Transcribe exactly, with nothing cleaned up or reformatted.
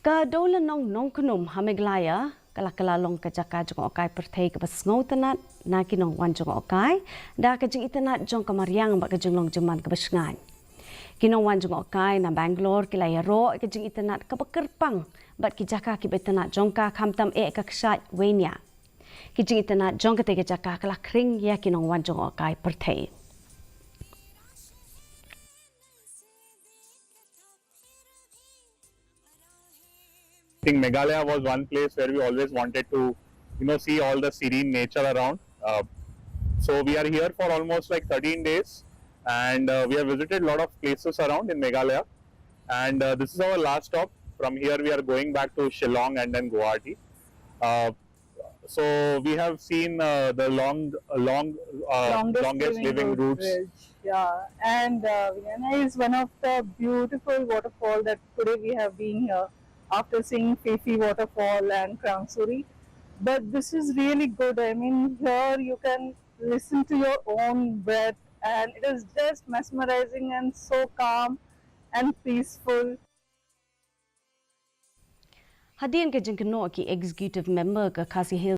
Ka Dowlynong Nongkhnum ha Meghalaya ka la kylla long ka jaka jngohkai pyrthei kaba sngewtynnad na ki nongwan jngohkai da ka jingitynnad jong ka mariang bad ka jinglong jingman kaba shngaiñ. Ki nongwan jngohkai na Bangalore ki la ïaroh ïa ka jingitynnad kaba kyrpang bad ki jaka kiba itynnad jong ka, khamtam eh ka kshaid wei niah. Ki jingitynnad jong katei ka jaka ka la khring ïa ki nongwan jngohkai pyrthei. I think Meghalaya was one place where we always wanted to, you know, see all the serene nature around. Uh, so we are here for almost like thirteen days, and uh, we have visited a lot of places around in Meghalaya. And uh, this is our last stop. From here, we are going back to Shillong and then Guwahati. Uh, so we have seen uh, the long, long, uh, Longest longest living living root roots. Ridge. Yeah, and uh, Viana is one of the beautiful waterfall that today we have been here after seeing Phi Phi waterfall and Krangsuri. But this is really good. I mean, here you can listen to your own breath, and it is just mesmerizing and so calm and peaceful. Hadien ka jingkynnoh ki executive member ka Khasi Hills